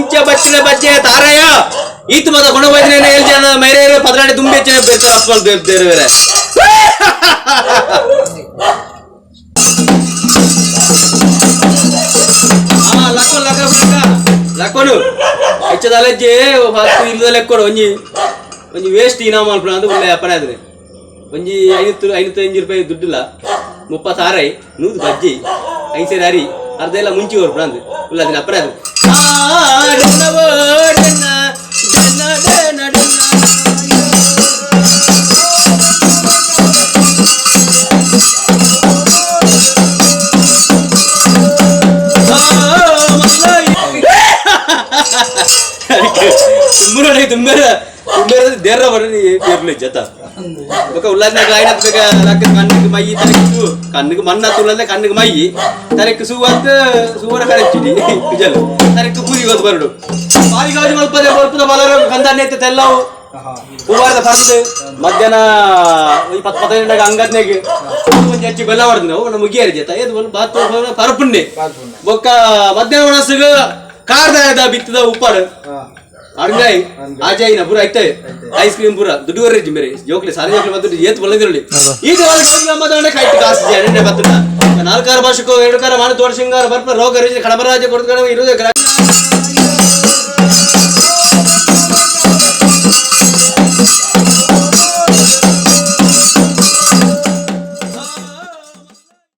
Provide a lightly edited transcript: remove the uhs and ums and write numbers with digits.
ಮುಂಚೆ ಬಚ್ಚಿನ ಬಚ್ಚೆ ತಾರಯ್ಯ ಈತ ಮದ ಕೊಣಬೋಯ್ದಿನ ಏಳು ಜನ ಮೈರೇರು ಪದರಾಡಿ ತುಂಬಿ ಹೆಚ್ಚಿನ ಬೇರೆ ಅಪ್ಪಲ್ ಬೇರೆ ಬೇರೆ. ಆ ಲಕ್ಕ ಲಕ್ಕ ಲಕ್ಕ ಲಕ್ಕೋನು ಹೆಚ್ಚದಲ್ಲಜ್ಜೆ ಫಸ್ಟ್ ಇಲ್ಲದ ಲೆಕ್ಕೋಡು ಒಂಜಿ ಒಂಜಿ ವೇಸ್ಟ್ ಇನಾಮ ಮಲ್ಪುನ ಅಂದ್ ಉಲ್ಲೆ ಅಪ್ಪನೇ ಆದ್ರೆ ಒಂಜಿ 505 ರೂಪಾಯಿ ದುಡ್ಡುಲ್ಲ 36 100 ಬಜ್ಜಿ ಐದು ಸೇರಿ ಅರಿ ಅರ್ಧ ಎಲ್ಲ ಮುಂಚಿ ಕೊರ್ಪುನ ಅಂದ್ ಉಲ್ಲ ಅದನ್ನ ಅಪ್ಪನೇ ಆದ್ರೆ. ಆ ಡೆನ್ನವೋ ಡೆನ್ನ ಡೆನ್ನ ಡೆನ್ನ ಡೆನ್ನ. ತುಂಬುರೋಡೆ ತುಂಬೇರ ತುಂಬೇರ ದೇರ್ರ ಬರ ದೇರ್ಲು ಜತ ఒక ఉల్లాస ఆయన ಬೇಗ ಲಕ್ಕ ಕಣ್ಣಿಗೆ ಮೈ ತರಕ್ಕೆ ಕಣ್ಣಿಗೆ ಮಣ್ಣ ತುಳ್ಳಂದ್ರೆ ಕಣ್ಣಿಗೆ ಮೈ ತರಕ್ಕೆ ಸೂವತ್ ಸೂವರ ಕರೆಚ್ಚಿಡಿ ಕುಜಲ್ ತರಕ್ಕೆ ಪೂರಿ ಗೊತ್ತು ಬರಡು ಬಾರಿ ಗಾಜು ಮಲ್ಪದೆ ಮಲ್ಪದ ಬಲರ ಕಂದಾನೆ ತೆಲ್ಲವು ಹೂವಾರದ ಫಸ್ಟ್ ಮಧ್ಯಾಹ್ನ 20 15 ಅಂಗದ್ನೆಗೆ ಒಂಜಿ ಹೆಚ್ಚು ಬೆಲ್ಲ ಹೊಡೆದ್ ನಾವು ಮುಗಿಯರಿ ಜೊತೆ ಏದು ಬಾತ್ ಪರಪುಂಡೆ ಬೊಕ್ಕ ಮಧ್ಯಾಹ್ನ ಒಣಸುಗ ಕಾರ್ದ ಬಿತ್ತದ ಉಪ್ಪಾಡು ಅಡ್ಗಾಯಿ ಆಜಾಯಿನ ಪೂರ ಐತೆ ಐಸ್ ಕ್ರೀಮ್ ಪೂರ ದುಡ್ಡು ಬರ್ರಿ ಮೇರೆ ಜೋಕ್ಲಿ ಸಾರಿ ಜೋಕ್ಲಿ ಬಂದು ಏತ್ ಬಲ್ಲದಿರಲಿ ಈಗ ಮದ್ದಾನೆ ಕಾಯ್ತು ಕಾಸು ಜನ ಬತ್ತನ ನಾಲ್ಕಾರು ಭಾಷೆಕೋ ಎರಡು ಕಾರ ಮಾಡು ತೋಡ ಸಿಂಗಾರ ಬರ್ಪ ರೋಗ ರುಜಿ ಕಡಬರಾಜ ಕೊಡ್ದು ಇರುವುದೇ.